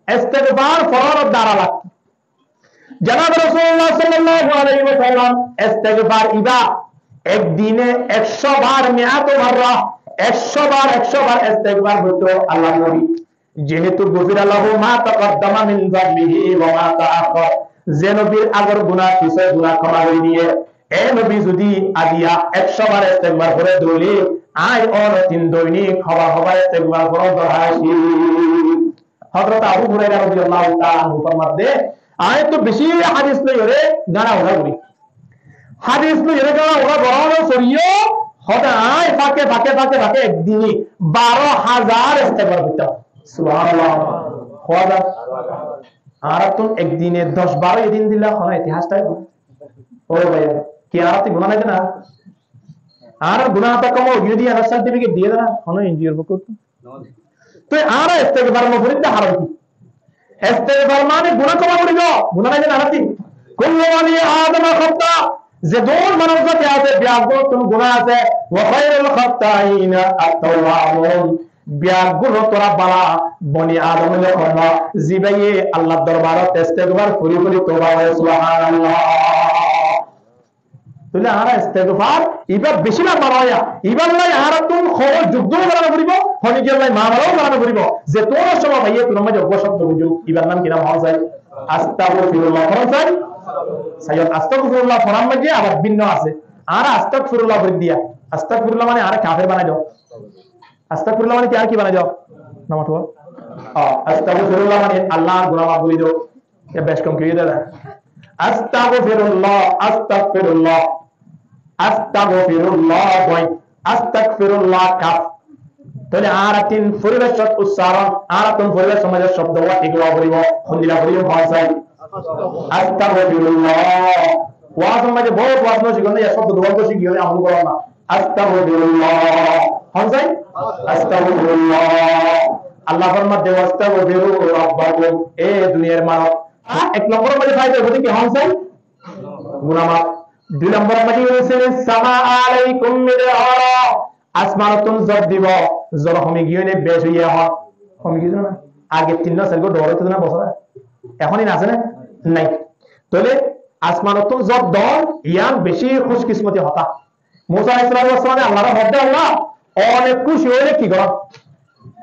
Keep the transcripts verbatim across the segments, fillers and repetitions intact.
Estegfar forar dara lagto. Janab Rasulullah sallallahu alaihi wasallam estegfar iba ek dine ekcó bar, miatu marra, ekcó bar, ekcó bar estegfar foitto Allar nobi. Jehetu gufira lahu ma taqaddama min zanbihi wa ma ta'akhkhar. Ze nobir agor guna, pisor guna koma gori diye, e nobi zodi aziya ekcó bar estegfar fore dóile, añí ónottún doinik hobar hobar estegfar forar dorhar accíl. Hozrot Abu Huraira radiyallahu ta'ala anhu formadde, añí to beci hadis loiyore gana ura gori. Hadis loiyore gana ura gora no soriyo, hoda añí fake, fake, fake, fake ek dine baro házar estegfar foittam. Subhanallah. Hoda. Añárattún ek dine doc baro edin dile hono itihas táibo? Ó bái, ki añárattún guna nai de na? Añárar guna hata kom óiye de, añárar certificate diye de na? Hono NGO r fokkottú. Toi añára estegfar no forir de haron ki? Estegfar mane guna koma goribo, guna nai de na añárattún? Kullu bani Adama khatta, zedún manob zati asé, beggúnottún guna asé. Wa khairul khatta'ina at-tawwabun. Beggúnottún bála bani Adam óilde honó, zibaye Allar dorbarot estegfar fori fori toba gore, subhanallah. Tóile añára estegfar iba beci lamba no óiya, ibar lai añárattún hono juddo gorá no foribo, hono giyar lai mamala gorá no foribo. Ze tuáñra somot faiye tuáñra maze uggwá cobdo buzo, ibar nam ki nam? Hon sai? Astagfirullah. Hon sai? Sai, astagfirullah forar maze abar binno asé. Añára astagfirullah fori diya. Astagfirullah mane añára kafer banai do. Astagfirullah mane ki, añára ki banai do? Namaz foro. Ó, astagfirullah mane Allah guna maf gori do. Ye bec kom ki óiye de? Astagfirullah, astagfirullah, astagfirullah, boin, astagfirullah, kaf. Tóile añárattún foribecót uccaron, añárattún foribecót maze cobdo wá thík ówa foribo, hondilla foribo, hon sai? Astagfirullah. Waz or maze bout waz no cíkon na, ye cobdo duwar gosi giyé amol goron na. Astagfirullah. Hon sai? Astagfirullah. Allah formar de, "Wastagfiru rabbakum." E duniyar manob, a, ek nombor maze faida óibo de ki? Hon sai? Guna maf. Dui nombor maze óiye, "Yursilis samaa alaikum midrara." Asmanottún zor dibo, zor homi giyé ne bec óiye? Ehón homi giyé na? Age tin na sar gó dóre to na bosóre. Ehón in asé na? Nai. Tóile asmanottún zor don, iyan beci khushkismoti hotá. Musa aláihis salatu wassalame Allare hoódde, "Allah, one kúci óile ki goron?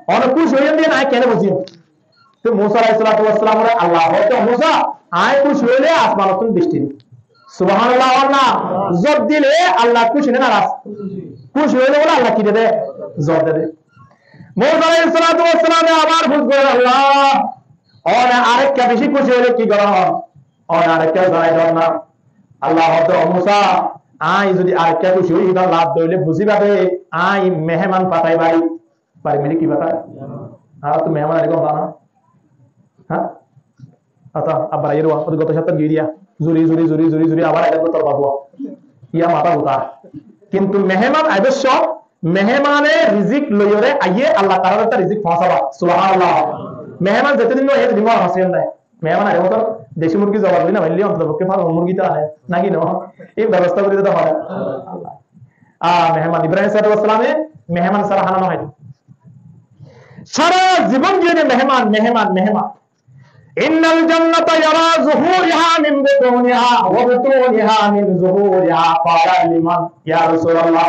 One kúci óiye de añí kene buziyum?" Te Musa aláihis salatu wassalamore Allah hoódde, "Musa, añí kúci óile asmanottún bisti dim." Subhanallah, Allah. Zor dile Allah kúci ne naraz? Kúci óile bóle Allah ki de de? Zor de de. Musa aláihis salatu wassalame abar fus gorer, "Allah, one arekka beci kúci óile ki goron? One arekka zanai don na." Allah hoódde, "Ó Musa, añí zodi arekka kúci ói, iba laf dóile buziba de, añí meheman fatai fari." Bari mili ki bata? Añára to meheman aile gom fa na? Há? Ata, abbar aiyér wa, odi goto sapta giyé diya. Zuri, zuri, zuri, zuri, zuri, abar aile goto torba duwa. Iya mata guta. Kintu meheman aibar cómot, mehemane rizik loiyore aiyé, Allah taala tar rizik foóñsaba. Subhanallah. Meheman zetodin no aiyé, todin no foóñsaiye de. Meheman aile motor deci murgi zoba gori no faille, ontoto fokke farmor murgi to ane, naki no? Ei bebosta gori dito fare. A, meheman, Ibrahim salatu wassalame meheman sára hána no háito. Sára zibon diyé de meheman, meheman, meheman. Innal jannata yara zuhuriha min butuniha wa butuniha min zuhuriha. Qala liman ya Rasulallah.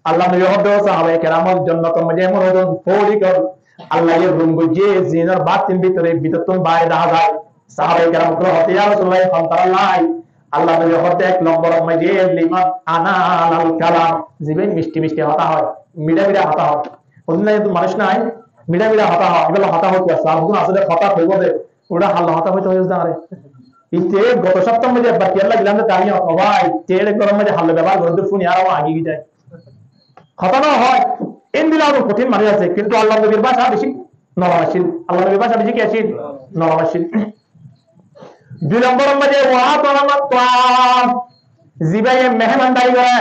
Allah nobi hoódde, sahabaye keramor, jonnotor maze emon hodún fori gor Allah ye rum goijje, zinor batin bútore, bútottún baire dahá zar. Sahabaye keram ókkole hoódde, "Ya Rasulullah, hon tará lai?" Allah nobi hoódde, "Ek nombor maze liman ananal kalam, zibe mishti mishti hotá hoó, midha midha hotá hoó." Hodún nai, hodún manúc nai, midha midha hotá hoó, ibá hotá hoó, asé de, hotá hoibo de, ura halla hotá hoito hoito zare. Ite goto saptar maze ekbar kiyólla gilam de tari, o bái, ite ek gorom maze halla bebohar gorer de funi, ar agi gi zai. Hotá no hoó, endilla abar kothin manúc asé, kintu Allah nobir báca beci norom accíl. Allah nobir báca beci ki accíl? Norom accíl. Dui nombor maze, "Wa at'ama ta'am", zibaye mehemandari gore,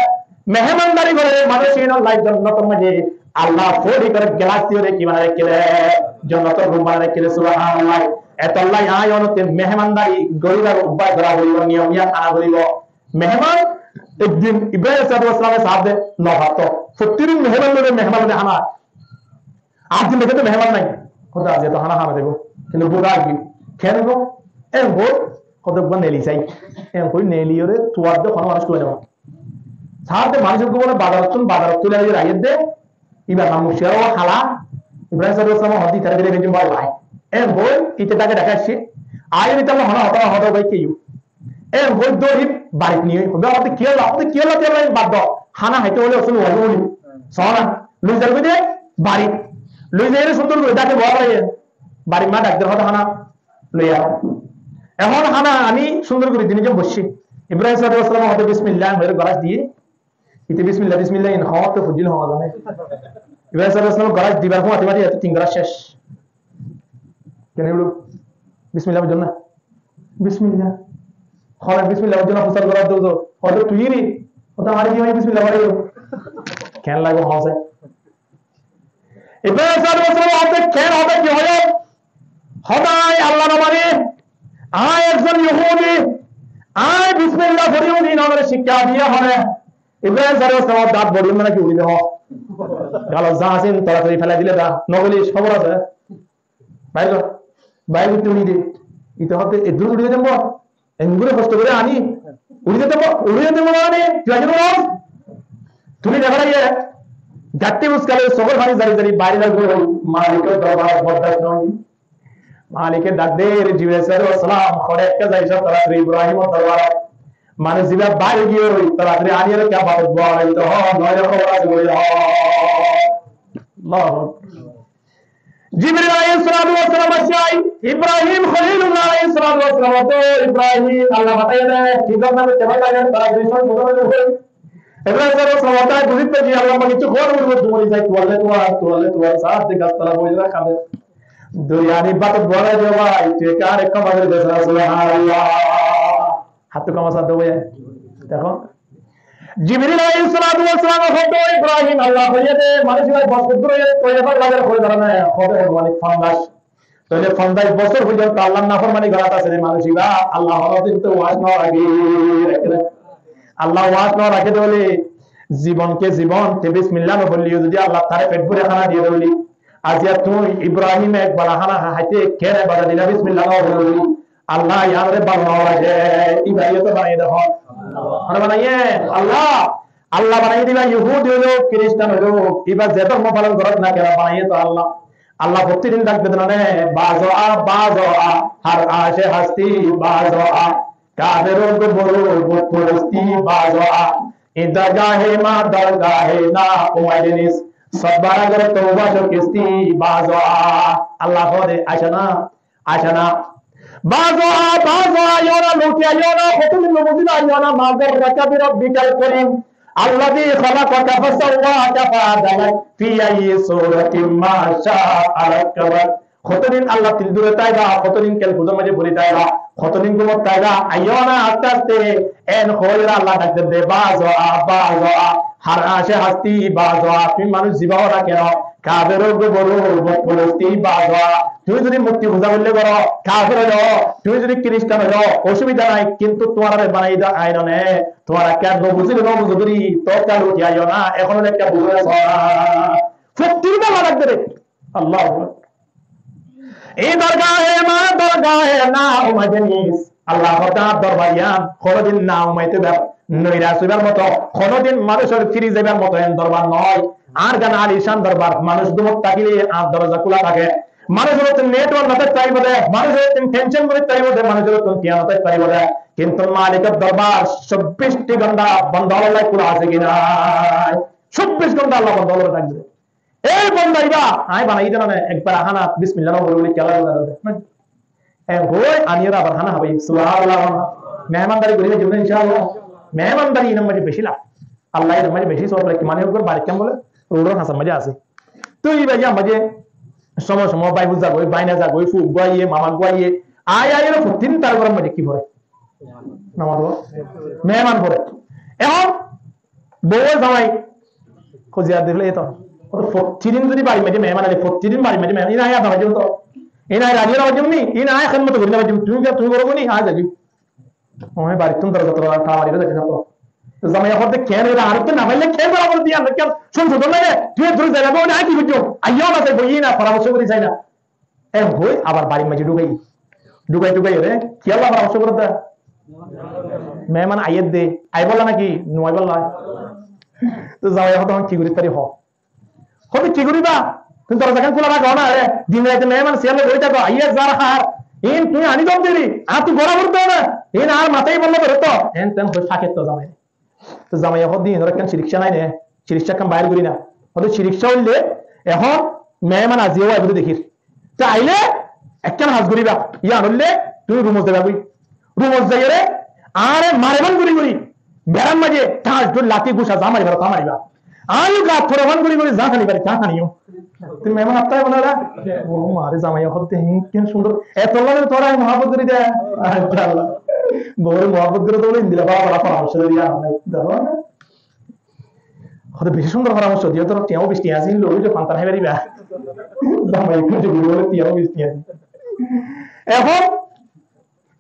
mehemandari gore manúc, inor lai jonnotor maze Allah fori gore gelas diyore ki banai raikké de? Jonnotor rum banai raikké de, subhanallah. Etolla añí onottún mehemandari goribar obbas gora foribo, niyom iyan ana foribo. Meheman, ek din Ibrahim salatu wassalame saáde no fatto. Fottí din meheman loi, meheman loi hána. Ar din deke to meheman nai. Hoódde aijja to hána hána zaibo. Kintu bura agi. Ken go? En go, hoto gua neli sai. En go neli ore, tuar de hono manúic tuli no. Sar de manúic go bole bazar tun, bazar tuli aiyé de. Ibar nam Musa o hala. Ibrahim sallallahu alaihi wasallam hodi tara dire bejum bai bai. En go, ite dage dage asé. Aiyé de tama hono hoto hoto bai keyu. En hoiddór hí barit niyói. Hoiddór hoiddór kiyólla, hoiddór kiyólla, kiyólla barit dó. Hána háite óile osul wali wali. Sóna. Loi zar goi de barit. Loi zai ere cúndor gori dake bowa lage. Barit ma dak der hoiddór hána loi ar. Ehón hána ani cúndor gori dini jon bocci. Ibrahim sallallahu alaihi wasallam hoiddór bismillah hoire goras diye. Ite bismillah, bismillah in hoótte fujil hoó zane. Ibrahim sallallahu alaihi wasallam goras dibar fúañti mati ete tin goras cec. Kene bolo? Bismillah bujjó na? Bismillah. Hole bismillah bujjó na, fusar gorar dóu. Hole tui ri. Ota mari diye bismillah mari. Ken lage hoó sai. Ibrahim sallallahu alaihi wasallam hoótte ken hoótte ki hoó? Hoótte añí Allah no mani. Añí ekzon Yahudi. Añí bismillah fori uni no mani cikka diye hole. Ibrahim sallallahu alaihi wasallam dat bori mane ki uri de hoó. Galo za asin toratari felai dile da. No bolic, hóbor asé. Bair gor. Bair goitte uri de. Ite hotte eddur uri de dembo. Engure hosto gore ani. Uri de dembo, uri de dembo mane, tui aji no. Tui de baraye. Gatti muskale sogor fani zari zari bair gor. Malikor dorbar bordash noi. Malike dak der, Jibril alaihissalatu wassalam, hore ekka zai sab toratari Ibrahimor dorbar. Mane ziba bair giyói, toratari aniyore kya batot boa hoito ho, noile hóbor asé boli ho. Allahu Akbar. Jibril alaihissalatu wassalam asé, Ibrahim Khalilullah alaihissalatu wassalam, to Ibrahim, Allah fataiye de, ki dóilla bete bála, tora dui son buzon de hoi. Ibrahim alaihissalatu wassalam, tai buzit peki, Allah mani tu hor ur ur dumori zai, tuwalle tuwar, tuwalle tuwar, saat de gas tola boi zai kade. Dui ani batot bola de bái, tui kare kama de, subhanallah. Háttu kama sa de bái. Dekho. Jibril alaihissalatu wassalam hoito Ibrahim, Allah hoiye de, manúic iba bosor dure, toi ebar lager hoi dara na, hoito mani fonzac. Toile fonzac bosor foijjonto Allahr naformani gorat asé de manúic iba, Allah honodin to waz no rake. Allah waz no rake de óile, zibon ke zibon, te bismillah no foille zodi Allah tare pet bure hána diye de óile, aijja tui Ibrahim ek bala hána háite kene baza dila bismillah no foille, Allah iyanore bala no rake, iba iye to banaiye de hon. Hone banaiye? Allah. Allah banaiye de iba Yahudi óilo, Kiristan óilo, iba ze dhormo palon gorok na kene banaiye to Allah. Allah fottí din dak de dóna ne, bazo a, bazo a, har ashe hasti bazo a, kaferor goboro butporosti bazo a, in dargahe ma dargahe na umaidenis, sotbara gor touba shokisti bazo a. Allah hoó de, asho na, asho na. Bazo a, bazo a, aiyó na, luti aiyó na, hoto din no buziba aiyó na, ma garraka bi rabbikal karim. Alladhi khalaqaka fasawwaka fa'adalak fi ayyi suratin ma sha'a rakkabak. Hotodin Allah til dure taiba, hotodin kelkuzor maze bori taiba, hotodin gumot taiba, aiyó na aste aste, en hoiyóre Allah dak der de, bazo a, bazo a, har ashe hasti bazo a, tui manúc ziba ó na keno, kaferor goboro butporosti bazo a, tui zodi murti puza goille goro, kafer óiyo, tui zodi Kiristan óiyo, osubida nai, kintu tuáñrare banaiye de ain one, tuáñra kiyá no buzile no buzo dóri, to kiyá luti aiyó na, ehón ekka buzo na. Fottí din Allah dak der de. Allahu Akbar. Ei dorgahe ma dorgahe na umaidenis. Allah hoó de añár dorbar iyan honodin na umaito ibar, noiras óibar moto, honodin manúcor firi zaibar moto en dorbar noó. Añár gan alican dorbar, manúc gumot tákile añár doroza kúla táke. Manúcor to network no táki faribo de, manúcor to tension gori tákibo de, manúcor to tiañ no táki faribo de. Kintu Malikor dorbar cobbic gonta bonda ókkol kúla asé ki nai? Cobbic gonta Allah bonda ókkol tákbo. Ei bonda iba, añí banaiyi de nane, ekbar hána bismillah no boli boli kiyólla banaiyi de. En hoi, añí ore abar hána hábai. Subhanallah. Mehmandari goriba jibne, inshallah. Mehmandari inor maze beci laf. Allah inor maze beci sowab rake, mane uggwar bari kam bole, road or hasar maze asé. To iba iyan maze somoy somoy bái buzza goi, báina za goi, fuk goi aiye, mama goi aiye. Ai ai ore fottí din tar góror maze ki fore? Namaz fore. Mehman fore. Ehón Bou zamai, ko ziyarot di félaiye to. Ó to fottí din zodi bari maze mehman aile, fottí din bari maze mehman. Ine añí aza maze to. Ine añí razi no maze ni, ine añí hédmot gori no maze, tumi ki, tumi goro ni, añí zai. Ó, añí bari tun doroza tara tara mari zai to. Zamai hoó de, ken ere, ar to no faille ken gora gori diya, ken sonsodon nai re, tui duri zai na, ó, añí ki goijjum? Aiyó na, zai boi na, poramorco gori zai na. En hoi abar barir maze dhukai. Dhukai dhukai ore, kiyólla foramorco gorer de? Meheman aiyér de, aibólla naki no aibólla? Toi zamaiye hoó de, "Ehón ki gorí fari hoó?" Hoó de, "Ki goríba? Tumi dorza gán kúla rakó na, e, din raite meheman siyal loi boi táko, aiyé zar har. In tumi ani dor diri, ar tui gora gorí do na. In ar matá ibálla dore to." En ten hoi fáke to zamaiye. Toi zamaiye hoó de, "Inor ekkán cirikca nai ne, cirikca ekkán bair gorí na." Hoó de, "Cirikca óile ehón meheman aziya ó aibó de dekír." Toi aile ekkán ham goríba, yián óile tumi rumot zaiba goi. Rumot zaiyóre añáre mariban gorí gorí, berar maze thañs dhóri lati gusa za maribar ta mariba. Añí yó gat fore fán gorí gorí za hani fari ta haniyo. Tui meheman atta aibó na ra? Ó mare, zamaiye hoó de, "Hín, ki cúndor. Etolla ni tore añí muhabbot gorí de." Macállah. Boure muhabbot gorí de bóle endilla bála bála foramorco diye, añáre dekó na? Hoó de, "Beci cúndor foramorco diyo, tor tiañ ó beci tiañ asé, loi zo fantan hái fariba." Zamaiye hoó de, "Beci cúndor bóle tiañ ó beci tiañ asé." Ehón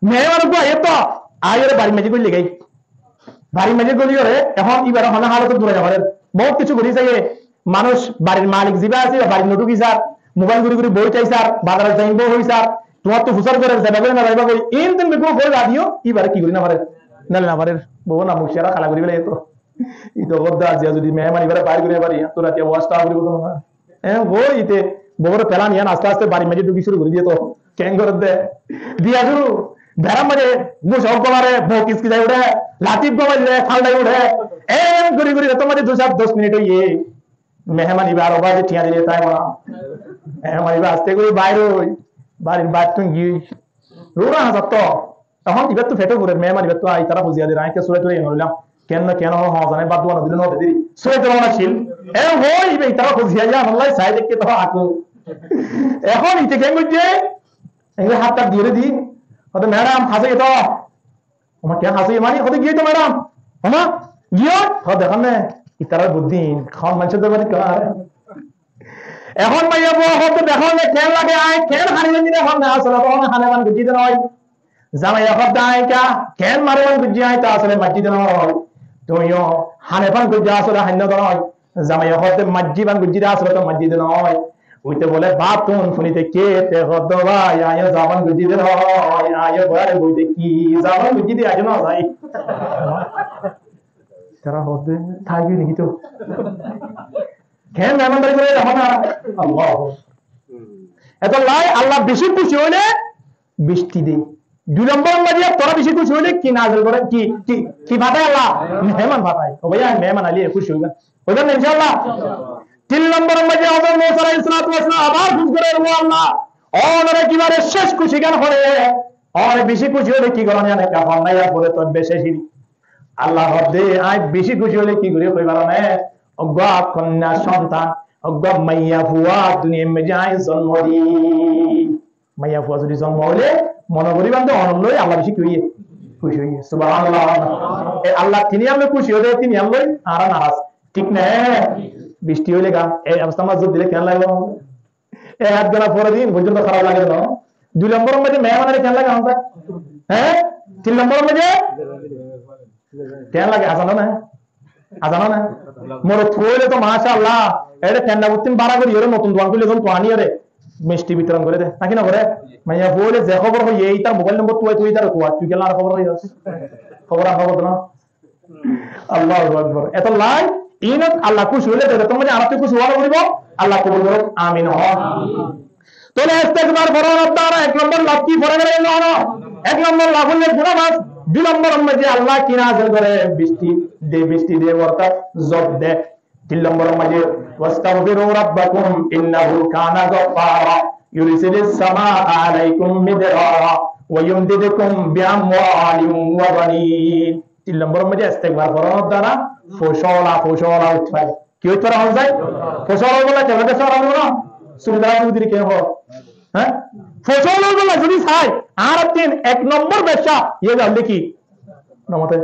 meheman uggwá aiyé to, aiyóre barir maze goli giyói. Barir maze goli giyóre, ehón ibare hono halote durai no farer. Bout kessú gori saiye, manúc barir malik ziba asé, iba barit no dhuki sar, mobail gori gori boi tái sar, bazarot zaiyum boi hoi sar, tuáñttu fusar gorer, zaiba goi na zaiba goi, in din beggún hoi bad diyo, ibare ki gori no farer? Neli no farer. Bou na muciara hala gori félaiye to. Ito hoó de aziya zodi meheman ibare bair gori no fari, to ratiya wasta gori bolo na. En hoi ite boure pelan yián aste aste barir maze dhuki cúru gori diye to. Ken gorer de? Diya cúru. Berar maze gusa uggwá mare, bou kiskisai uçé, lati uggwá maille, tháldai uçé. En gori gori berar maze dui sat doc minit óiye. Meheman iba aró baade tiañ dile tai mona. Meheman iba aste gori bair ói, barir baittún giyói. Rura hañsar to. Ehón ibar to feto furer, meheman ibar to, ai, itará hoziya der, añí ke surai turai eno loilam. Ken no, ken no, hoó zane, bad dua no dile no de diri. Surai turai no accíl. E hoi, iba itará hoziya, ya Allah, sai dekke to akó. Ehón ite ken goijje? Enge hát tat diyóre di. Hoó de, "Madam, hañsai to." "Oma, kiyan hañsai mani?" Hoó de, "Giyói to, madam." "Oma, giyói?" Hoó de, "Dekón ne, itarár buddí, hon manúcor dorbar ikká are." Ehón maiyafuwa hoó de, "Dekón ne, ken lage, añí ken hane bandi de hon ne, asole to hone hane ban goijjí de noó." Zamaiye hoó de, "Añí ka, ken mare ban goijjí, añí to asole maijjí de noó. Tui yó hane ban goijjó, asole hainno de noó." Zamaiye hoó de, "Maijjí ban goijjí de, asole to maijjí de noó." Uite bole, "Bát tun funi dekke, te hoó de bái, añí yó za ban goijjí de noó, añí yó goráre boi dekki, za ban goijjí de, añí yó no zai." Tará hoó de, "Tái giyói niki to?" Ken mehmandari goré de hona? Allah. Etolla Allah beci kúci óile bicti de. Dui lombor maze tora beci kúci óile ki nazil goré, ki, ki, ki fatái Allah? Mehman fatái. Ó bái, añí mehman aile kúci óiba. Óiba na inshaAllah? Tin lombor maze Hozrot Musa alaihis salatu wassalam abar kúci goré, "Ó Allah, onore kibare cec kúci gan goré? Onore beci kúci óile ki goron?" Ene ka hon na, yar fore to beci cec. Allah hoó de, añí beci kúci óile ki gorí hoi faro né? Uggwá konnya sontan, uggwá maiyafuwa duniyar maze añí zonmo di. Maiyafuwa zodi zonmo óile mone goríba de onor loi Allah beci ki óiye? Kúci óiye. Subhanallah. E Allah tiniyan loi kúci óiye de, tiniyan loi añára naraz. Thík né? Bicti óile ga, e obostá mazé zodi dile ken lage? E át gana fore din foijjonto háraf lage no? Dui lombor maze mehman are ken lage, hon sa? Hé? Tin lombor maze ken lage? Azan ó nai? Azan ó nai? Morot fua óile to mashallah, ere tenna buttin bara gori ore notun duan kúle zon tuani ore misti bitoron gore de. Naki no gore? Maiyafuwa óile ze hóbor hoiye, itar mobail nombor tuai tuai itar tuai, tui kiyólla ar hóbor hoiyos? Hóbor ar hóbor no. Allahu Akbar. Etolla inot Allah kúci óile, etolla añárattú kúci ówa foribo. Allah kobul gorouk. Amin. Hon. Tóile istigfar foronor duara ek lombor laf ki fora gele no? Ek lombor laf óilde guna maf. Dui lombor maze Allah ki nazil gore? Bicti de, bicti de, orthat zob de. Tin lombor maze, "Wastagfiru rabbakum innahu kana gaffara, yursilis samaa alaikum midrara, wa yumdidkum bi amwalin wa banin." Tin lombor maze istigfar foronor duara foisá ola, foisá ola óit fare. Ki óit fare hon sa? Foisá ola óibolla kebla de sara óibo na? Suri dara suri diri ke ho? Hé? Foisá ola óibolla zodi sai, añárattún ek lombor bebsa, iye óilde ki? Nomate.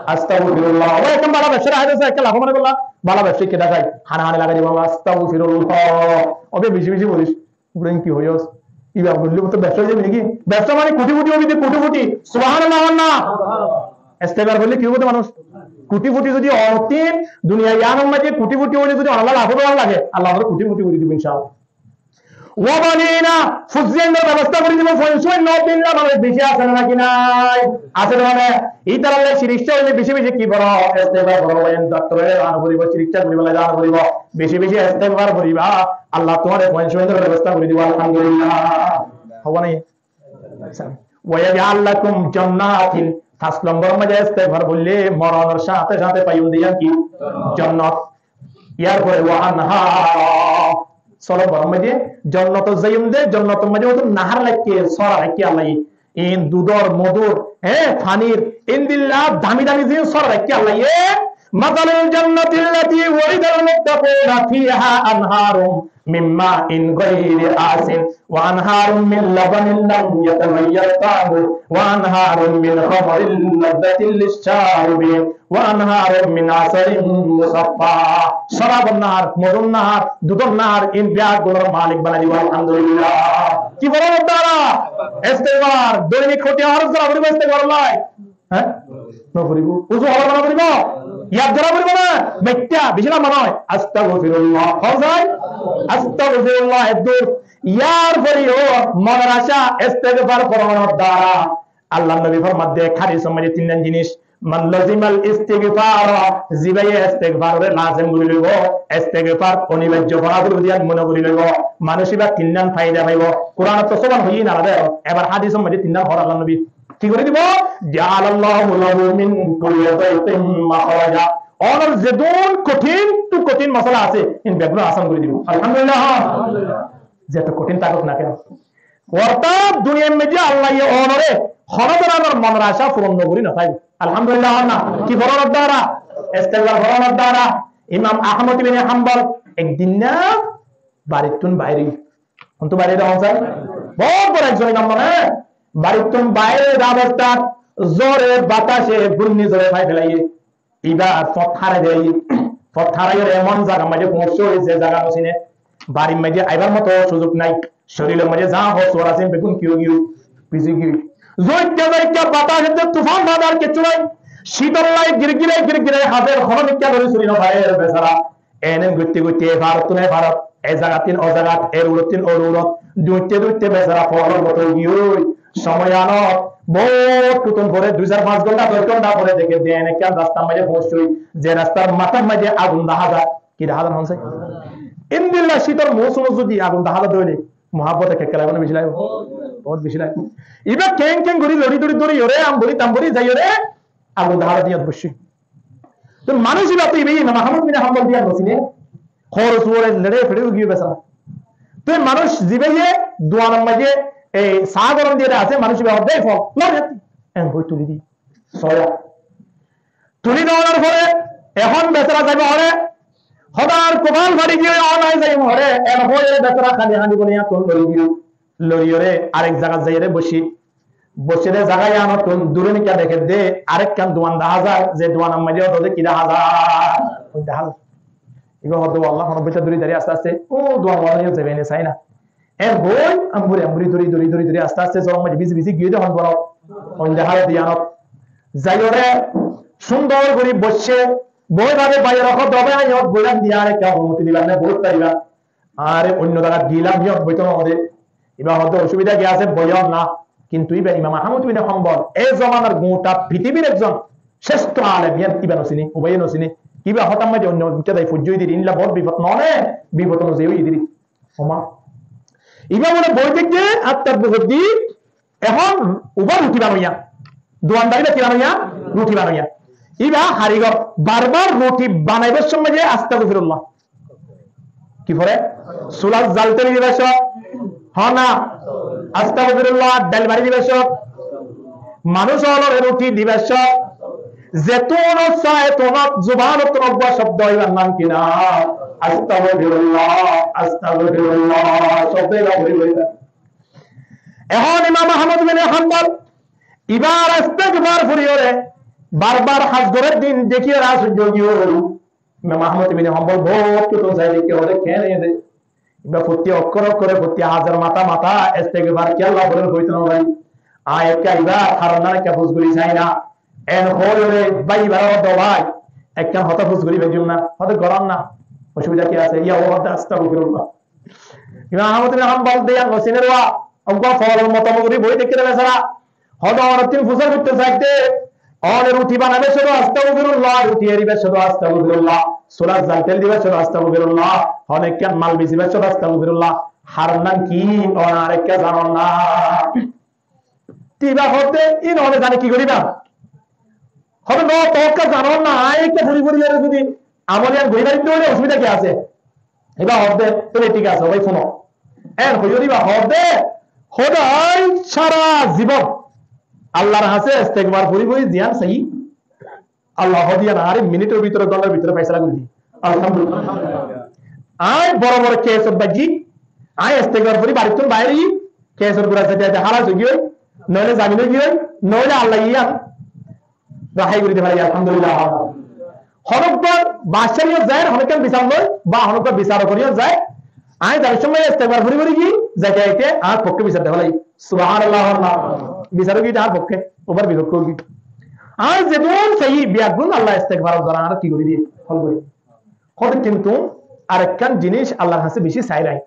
Astagfirullah. Ó, ekkán bála bebsa raha de, ekkán laf mone golla, bála bebsa ki dekhai? Hane hane lagai dibo, astagfirullah. Ó bái, beci beci bolis. Ibrahim ki hoiyos? Iba bolle to bebsa ói zaibo niki? Bebsa mane kuthi puthi óibo de, kuthi puthi. Subhanallah, hon na? Istigfar goille ki óibo de manúc? Kuthi puthi zodi onotin duniya iyanor maze kuthi puthi óile zodi Allah laf óibo lage, Allah amare kuthi puthi gori dibo inshaAllah. Wa banina, fuain or bebosta gorí dibo, fuain suain no dinna manúc beci asé né naki nai? Asé né? Ítarar lai sirik óile beci beci ki foro? Istigfar foro, bái, doctor ore zana foribo, sirik goríbar lai zana foribo, beci beci istigfar foriba, Allah tuáñre fuain suain or bebosta gorí dibo, alhamdulillah. Hobo nai? Wa yaj'al lakum jannatin, fañs lombor maze istigfar foille moron or sáte sáte faiyum de yián ki? Jonnot. Yar fore wa anhara. Só lombor maze jonnot zaiyum de, jonnot maze ótu nahar raikké, sóra raikké Allah ye. In dudor, modur, e, fanir, indilla dami dami zin sóra raikké Allah ye. مثل الجنة التي وعد المتقون فيها أنهار من ماء غير آسن وأنهار من لبن لم يتغير طعمه وأنهار من خمر لذة للشاربين وأنهار من عسل مصفى. Sórabor nahar, modur nahar, dudor nahar, in beggúnor malik banai dibo, alhamdulillah. Ki foron or dara? Istigfar. Doinik koti añára zora foribo istigfar lai. Há? No foribo. Uzu hola no foribo. Yad gora foribo na? Baitta, beci lamba noó. Astagfirullah. Hó zai? Astagfirullah. Eddur. Yar fore ó monor acá istigfar foron or dara. Allar nobi format de, hadis or maze tin nan jinis. من لزم الاستغفار, zibaye istigfar ore lazim gorí loibo, istigfar onibajjo fora foribo de yián mone gorí loibo, manúc iba tin nan faida faibo. Kuran ot to soban hoiye na, ebar hadis or maze tin nan hoór Allar nobi. Ki gorí dibo? جعل الله له من كل ضيق مخرجا. Onor zedún kothín tu kothín masala asé, in beggún asan gorí dibo. Alhamdulillah. Zeto kothín tákok na keno. Ortát duniyar maze Allah ye onore hono dóronor monor acá furon no gorí no táibo. Alhamdulillah. Hó na? Ki foron or dara? Istigfar foron or dara. Imam Ahmad ibne Hambal ek din na barittún bair óiye. Hontú bair óiye de hon sai? Bout boro ekzon imam mane. Barittún bair óiye de obostát zore batase gúrni zore fai felaiye. Iba fot hárai de, fot hárai ore emon zagar maze foóñsiyé ze zaga no sine. Barir maze aibar moto suzuk nai. Córilor maze za hór suwar asé beggún ki ói giyé? Bizi giyé. Zoitte zoitte batas edde tufan badar kessú nai. Cítor lai girgirai girgirai hazer hono mikká dóri suri no fare besara. Ene goitte goitte e farottún e farot, e zagattún o zagat, e rurottún o rurot, duñitte duñitte besara foolor moto giyói. Somoi anot bout kutun fore, dui sair fañs gonta, doc gonta fore deke de ene ekkán rastar maze foóñsoi, ze rastar matar maze agun dahá zar. Ki dahá zar hon sai? Endilla cítor mousumot zodi agun dahá zar de óile, muhabbot ekkán laibo né beci laibo? Bout beci laibo. Iba keng keng gori lori dori dori yore, ambori tambori zai yore, agun dahá zar de yot boiccé. Te manúic iba to iba Imam Ahmad bin Hanbal diya no sine, hóros uore lere fere giyé besara. Te manúic zibaye duanor maze e sá gorom diye asé, manúic iba hoó de fol, lor yati. En hoi tuli di. Soya. Tuli donar fore ehón besara zaibo hóre. Hodar kopal fari giyé, onai zaibo hóre. En hoi besara handi handi bole yatun lori giyé. Loriyóre arek zagat zaiyóre boiccé. Boiccé de zaga yíanottún dure nikka deké de arekkán duan dahá zar, ze duanor maze hoó de ki dahá zar? Oi dahá zar. Ibá hoó de, "Ó Allah, honó boitta duri dari aste aste, ó duan wala yó zaibe ne sai na." En hoi amburi amburi duri duri duri duri aste aste zoror maze bizi bizi giyé de hon duanot, oi dahá zar de yíanot. Zaiyóre cúndor gori boiccé, boi bade baiyóre hoó de, "Bái, añí yót boilam de, arekkán onumoti diba ne, boit fariba." Añáre oinno zagat gilam, yót boito no de. Ibá hoó de osubida ki asé, boiyo na. Kintu ibá Imam Ahmad bin Hanbal, e zomanar gota pitibir ekzon céctho alem, yían ibá no sine, ubaye no sine. Ibá hotar maze oinno gutta dai fujjoi diri, inla bor bifot no ne, bifot no zeyoi diri. Oma. Ibá mane boi dekde, attar bufot di, ehón uba ruti banoiya. Duandar ibá ki banoiya? Ruti banoiya. Ibá harigor, barbar ruti banaibar somoi de astagfirullah. Ki fore? Sulat zal teli dibar somoi. Hó na. Astagfirullah, dail bari dibar somoi. Manúic ólore ruti dibar somoi. Zetún sá etún zubanot uggwá cobdo ibar nam ki na? Astagfirullah, astagfirullah. Cobdo ibar fori fori. Ehón Imam Ahmad bin Hanbal ibár istigfar furiyóre barbar has gorer din dekiyóre asujjo giyói. Imam Ahmad bin Hanbal bout kutun sai dekiyóre hoó de kene de. Ibá fottí okkore okkore, fottí hazar mata mata istigfar kiyólla forer hoito no fari. Añí ekka ibár haron nan ekka fus gori sai na. En hoiyóre bái ibáre hoó de, "Bái, ekkán hotá fus gori faijjum na." Hoó de, "Goron na. Osubida ki asé?" Iya, ó hoó de, "Astagfirullah." Imam Ahmod ibn Hanbal de yián no siner wa, uggwá folor moto gorí boi táikké de besara. Hoó de ónottún fusár goittó saidde, óne ruti banaibar cómot astagfirullah, ruti eribar cómot astagfirullah, sulat zaltel dibar cómot astagfirullah, hono ekkán mal becibar cómot astagfirullah. Haron nam ki? Óne arekka zanon na. Te ibá hoó de, ín óne zane ki goríba? Hoó de, no, tuñí ekka zano na, añí ekka fori fori yóre zodi amol yián gorí fari de óile osubida ki asé? Ibá hoó de, tóile thík asé, ó bái, fúno. Eén hoiyóre ibá hoó de, hoó de, añí sára zibon Allar hañsé istigfar fori fori ziyán saiyí, Allah hoó de yían añáre minitor bútore, góntar bútore faisala gorí diyé. Alhamdulillah. Añí boro boro kesot baijjí, añí istigfar fori barittún bair óiyi, kesor gura zaite zaite hálas ói giyói, noóile zamin ói giyói, noóile Allah yían rehái gorí di fare, alhamdulillah. Honókbar bacáriyot zair, honókkan bisar loi, ba honókbar bisar goríyot zair, añí zair cómot istigfar fori fori giyí, zaite zaite añár fokké bisar di félaiye. Subhanallah, Allah. Bisar ói giyé de añár fokké, ubar bifokké ói giyé. Añí zedún saiyí, beggún Allah istigfaror duara añáre ki gorí diyé? Hól gorí. Hoó de kintu arekkán jinis Allar hañsé beci sair añí.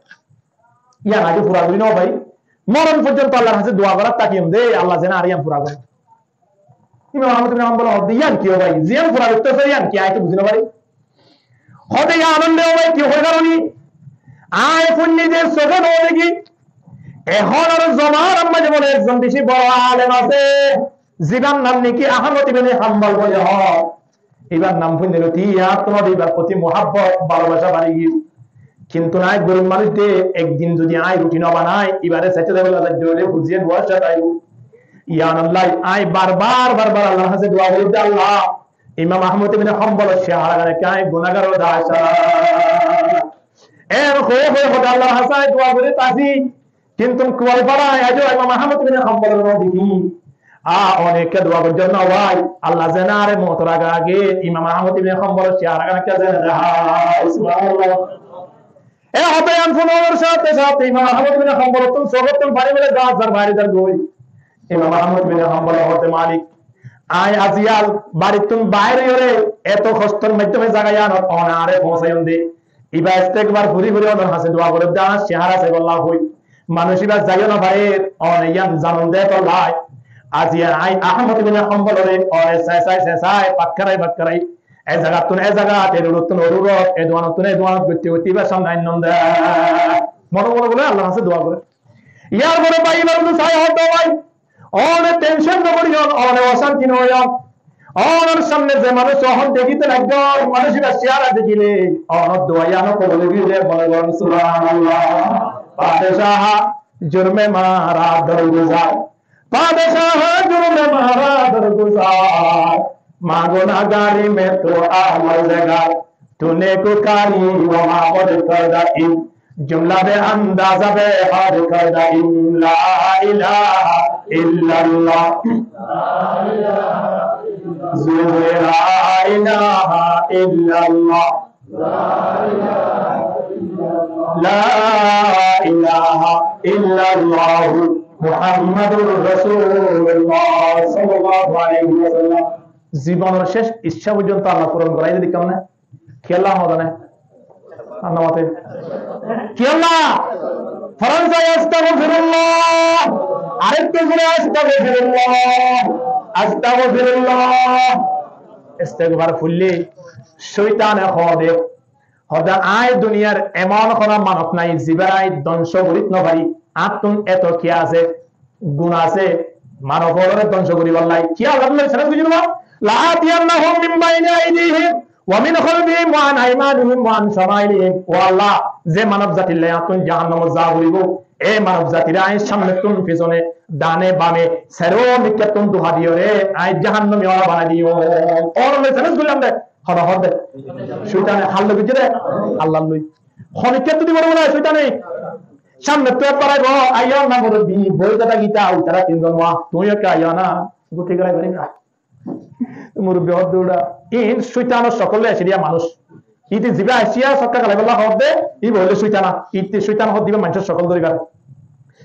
Yían añí fura gorí no fari. Moron foijjonto Allar hañsé dua gorát tákiyum de, Allah zeén añáre yían fura goré. Imam Ahmod ibn Hanbal hoó de, yían ki ó bái? Ziyán fura goittó sair yían ki? Añí to buzí no fari. Hoó de, yían óilde ó bái ki hoói faron ni? Añí fúinni de, sóke no dekí. Ehón ar zomanar maze bole ekzon beci boro alem asé, zibar nam niki Ahmod ibn Hanbal bole hoó. Ibar nam fúinne lóti yían ttún ibar foti muhabbot, balobaca bari giyé. Kintu añí gorib manúc de, ek din zodi añí ruti no banai, ibare saite de bóle zaite óile fuziye duwar sáte aibo. Yían olla añí bar bar, bar bar Allar hañsé dua gorí de, Allah, Imam Ahmod ibn Hanbalor cehara gán ekká añí gunagar ó de acá. Eén hoó hoó hoó de Allar hañsé añí dua gorí táki. Kintu kuwal fara añí aijjó Imam Ahmod ibn Hanbalore no dekí. A, óne ekká dua goijjón na bái, Allah zeén añáre moutor age age Imam Ahmod ibn Hanbalor cehara gán ekká zeén dehái. Subhanallah. E hotá yían fúnonor sáte sáte Imam Ahmod ibn Hanbalottún sókottún faní félai zar zar baire zar goi. Imam Ahmod ibn Hanbal hoó de, Malik, añí aziyal barittún bair óiyore eto hostor maiddome zaga yíanot óne añáre foóñsaiyon de. Ibá istigfar fori fori ónor hañsé dua gorer de, añár cehara saibolla hoi. Manúic ibá zaiyo no farer, óne yían zanon de tolla. Aziya añí Ahmod ibn Hanbalore óne sai sai sai sai, fakkarai fakkarai, e zagattún e zagat, e rurottún o rurot, e duanottún e duanot goitte goitte ibár samne ainnum de. Mone mone bóle Allar hañsé dua gorer. Yar fore bái, ibár uore sai hoó de bái, óne tension no goríyon, óne ocánti no óiyon. Ónor samne ze manúic óhon dekíte laiggé, manúic ibár cehara dekíle ónor dua yían kobul ói giyé de mone goron. Subhanallah. پادشاہ جرم مارا درگزار، پادشاہ جرم مارا درگزار، ما گناہگاری میں تو آمرزگار، تو نیکوکاری و ما بدکردہ ایم، جملہ بے اندازہ بے حد کردہ ایم۔ لا الہ الا اللہ، زور لا الہ الا اللہ، لا الہ الا اللہ محمد رسول اللہ صلی اللہ علیہ وسلم۔ Zibonor céc icca foijjonto Allah puron gorai diyé de kiyólla? Kiyólla hoó de na? Ar no mate. Kiyólla? Foron sai astagfirullah. Arekka zore astagfirullah. Astagfirullah. Istigfar foille cóitane hoó de, hoó de, añí duniyar emon hono manob nai, zibáre añí dóngco gorit no fari. Añáttun eto ki asé? Gun asé, manob ókkolore dóngco goríballa. Ki Allar loi sára goijjé de? لآتينهم من بين أيديهم ومن خلفهم وعن أيمانهم وعن شمائلهم. Ó Allah, ze manob zatir loi añáttun jahannamot za foribó, e manob zatire añí samnettun fisone, dane bame, sairo mikkáttun duha diyóre añí jahannami óra banai diyum. Óra loi sára goijjé de. Hono hoó de? Cóitane. Hár loi goijjé de? Allar loi. Honikká ttu dibar bóle cóitane? Samne ttu ekbar aibo, aiyó na murubbi, boi dada gita, uitara tinzon wa, tuñí ekka aiyó na, guti gala gori na. Murubbi hoó de uçá, in cóitanor cokol loi aiccé de manúic. Íte ziba aiccé, sokka galaiballa hoó de, íba óile cóitana. Íte cóitan hoó de íba manúcor cokol dóribar.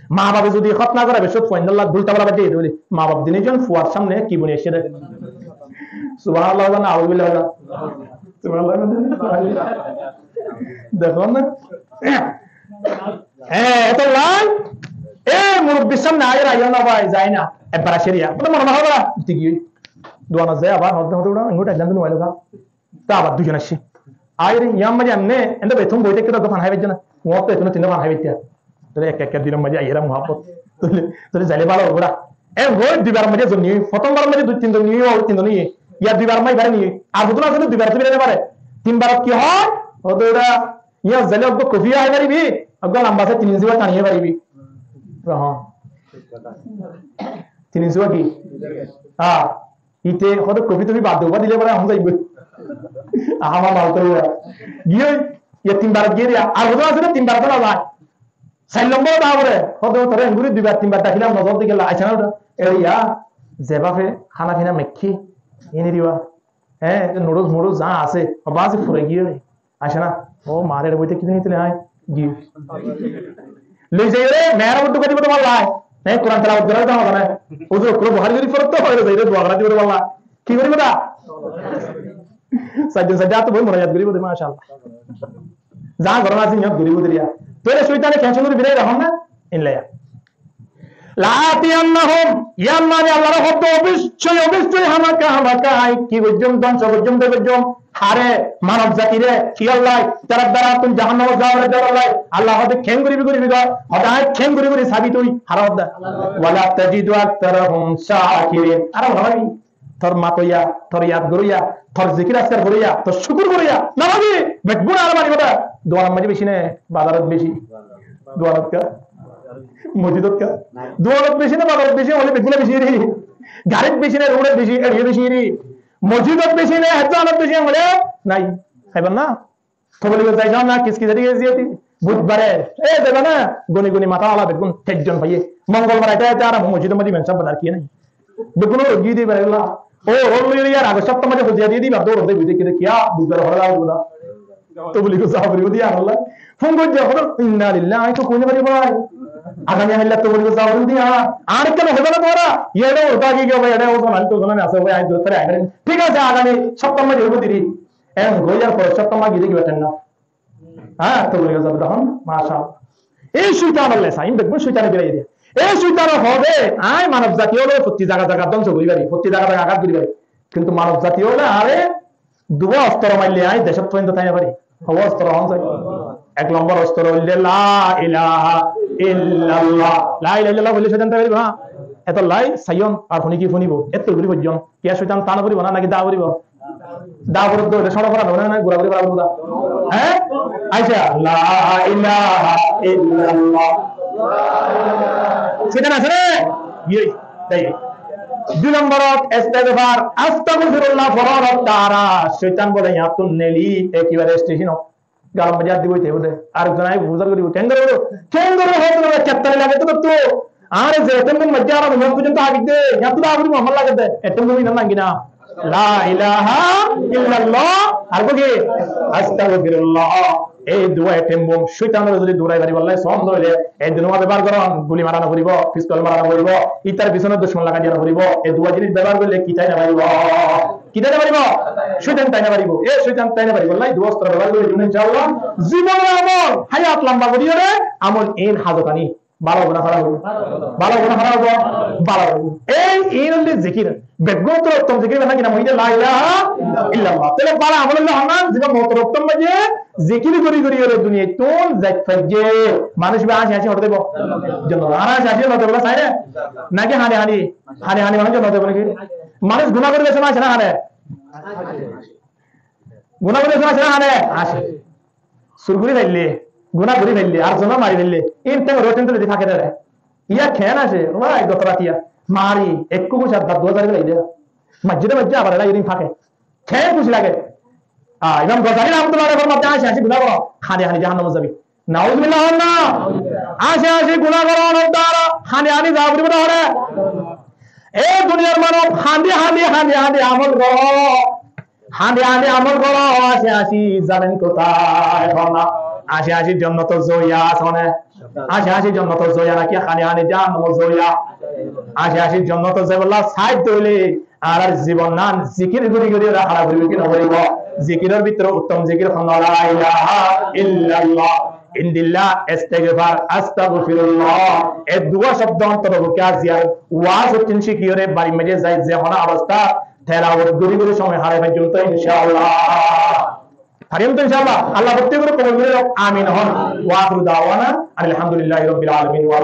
Ma bafe zodi hotna goré, becót fuain dólla dulta bala baijjé de óile, ma baf dinizon fuar samne ki boni aiccé de. Subhanallah, na auzubillah. Subhanallah. Dekó na? Hé, etolla e murubbir sámne aiyóre aiyó na bái, zai na. Ekbar aiccé riya. Bóle mone no hoó bóle, ite giyói. Duanot zai abar hoódde hoódde uçá, enggóri thailán de nuailó ga. Te abar duizon aiccé. Aiyóre yián maze emne, ende bettún boi táikke de fán hái faijjé na. Uñóttu ettún tin fán hái faijjé. Tóile ek ek dinor maze aiyóre muhabbot. Tóile, tóile zaile bála óibo na. Enggóri duibar maze zon niyói. Fottóm bar maze dui tin zon niyói, tin zon niyói. Yá duibar maze ibare niyói. Ar hodún asé de duibar to ibare no fare. Tinbar ki hoó? Hoódde uçá, yián zaile uggwá kofi hái faribi, uggwá lamba asé tin inci uwá tani hái faribi. Tin inci uwá ki? Há. Ite hoódde kofi tofi bad de, uwá dile fore ehón zaibo. Aha, ma mal to uwá. Giyói, yá tinbar giyói de, ar hodún asé de tinbar to no zai. Sair lombor dá fore, hoódde tore enggóri duibar tinbar dakilam, nozor di gela, aiccé na uçá. Ere yá, ze bafe hána fina meikké, ini diba. Hé, nudus mudus za asé, hoba asé fure giyói. Aiccé na, ó mare ere boite ki zani tile ai, gi. Loi zaiyóre, meherabot dhukai dibo de bálla. Hé, Kuran telawot gorá de bálla. Uzur, kuro Buhari gorif forotte hoile zaiyóre dua gorá dibo de bálla. Ki goribo de? Saijjon saijjon to boi murajat goribo de, mashallah. Za gorá asé niyot goribo de riya. Tóile coitane tension gori birai rakhón na, inlaya. لآتينهم, yián mane Allahr hoódde oboicco, oboicco hámaka, hámaka añí ki goijjum, dóngco goijjum, de goijjum. Hare, manob zatire, kiyólla, tará dara tún jahannamot zabar dara lai. Allah hoódde kengori gori gori, hoódde añí kengori gori sabi tui, hare hoódde. ولا تجد أكثرهم شاكرين. Ar hoódde Tor mat óiya, tor yad goróiya, tor zikir askar goróiya, tor cúkur goróiya, no mani, beggún añáre manibo de. Duanor maze beci né, bazarot beci? Duanot ka? Mosjidot ka? Duanot beci né, bazarot beci? Hoile beggún beci ri. Garit beci né, roadot beci, eriya beci ri. Mosjidot beci né, hedduanot beci hoile nai. Haibar na? Tobligot zai zon na, kis kis eri ziyati. Budbare, e, zaiba na, guni guni mata ala beggún, tejjon faiye. Mongolbar aite aite ara mosjidor maze imam saheb bazar kiye nai. Beggún ore giyé de ibare la. Ó, ore loi yar age sopta maze hoziya diye de ibar dór de buze kiye de kiya, budbare hore la buza. Tobligot za foribo de ya Allah. Fon goijje hore, inna lillahi, to kone bari bái. Agami ailla tobligot za foribo de ya. Ar kene hobe na tora? Yere ore dagi giyé bái, yere ore zonal to zonal ase bái, añí dór tare agami. Thík ase, agami sopta maze hobo diri. En goiyar pore sopta maze giyé de kiba tenna. Há, to buli giyé de hon, masha Allah. Ei coitan ókkole, sain beggún coitane gilai diye. Ei coitan ókkole, añí manob zati ókkole fottí zaga zaga dóngco gori fari, fottí zaga zaga agat gori fari. Kintu manob zati ókkole añáre duwa ostro maille añí decót foijjonto tái no fari. Hobo ostro hon sai? Ek lombor ostro óilde la ilaha illallah. La ilaha illallah hoile coitan tái faribo na? Etolla saiyon ar funi ki funibo? Etto gori foijjon. Kiya coitan tái no faribo na, naki dá faribo? Dá foribo de, sóro fora no, na, na, gura guri fora foribo de. Hé? Aiccá, la ilaha illallah. Coitan asé né? Yoi, dai. Dui lombor, istigfar, astagfirullah foronor dara coitan bole, yián tún neli, ekebare station o. Galar maze át dibo, ite bole. Ar ekzon aiyóre buzar goribo, kengori bole, kengori bole, hoto bole, kettani lage to, to. Ar ze tempo maze ar mone foijjonto agidde, yián to dá foribo, amar lage de. E tempo inan nangi na. La ilaha illallah, ar ki? Astagfirullah. Ei duwa e tempo, coitanore zodi durai faribolla sóndo óile, ei duwa bebohar goron, guli mara no foribo, pistol mara no foribo, itar pisone ducmon lagai diya no foribo, ei duwa jinis bebohar goille ki tái no faribo? Ki tái no faribo? Coitan tái no faribo. E coitan tái no faribolla ei duwa ostro bebohar goille, inshallah, zibonor amol, hayat lamba gori óre, amol in házot ani. Bála óibo na hárap óibo? Bála óibo na hárap óibo? Bála óibo. Ei, in óilde zikir. Beggúnottú uttom zikir hon naki na? Hoilde la ilaha illallah. Tóile bála amol óilde hon na, ziba moutor októr maze zikir gori gori óre duniyaittún zai faijje. Manúic iba háñsi háñsi hoçé zaibo? Jonnot. Ar háñsi háñsi jonnot zaibo, sai na? Naki hañdi hañdi? Hañdi hañdi manúic jonnot zaibo naki? Manúic guná gorí asé na, asé na hañde? Guná gorí asé na, asé na hañde? Asé. Sur gorí faille, guná gorí faille, ar zona mari faille, in teng rot in tuli di fake dere. Iya ken asé, wai, goto ratiya mari, ekku kucá dua zari faille. Majjide majjide abar ela irin fake. Ken kuci lage? Ah, Imam Gazali rahmatullah alaih formate, háñsi háñsi guná goro, hañdi hañdi jahannamot zabi. Nauzubillah, hon na? Háñsi háñsi guná goronor dara hañdi hañdi za foribo de hore. E duniyar manob, hañdi hañdi, hañdi hañdi amol goro. Hañdi hañdi amol goro, háñsi háñsi zaben kotá? Ehón háñsi háñsi jonnotor zoya asé né? Háñsi háñsi jonnotor zoya naki háñdi háñdi jahannamor zoya? Háñsi háñsi jonnotor zoya bolla saidde óile añárar zibon nan zikir gori gori óre hára goribo ki no goribo? Zikiror bútore uttom zikir hon? La ilaha illallah. indillah, istigfar, astagfirullah. E duwa cóbdo ontor búke aziya waz hottín cíkiyóre barir maze zai ze hono obostá telawot gorí gorí cómoi hárai faijjum to, inshaAllah. Faijjum to, inshaAllah. Allah fottí gorí kobul gorí louk. Amin hon. Wa akhiru da'wana anil hamdulillahi rabbil alamin. Wa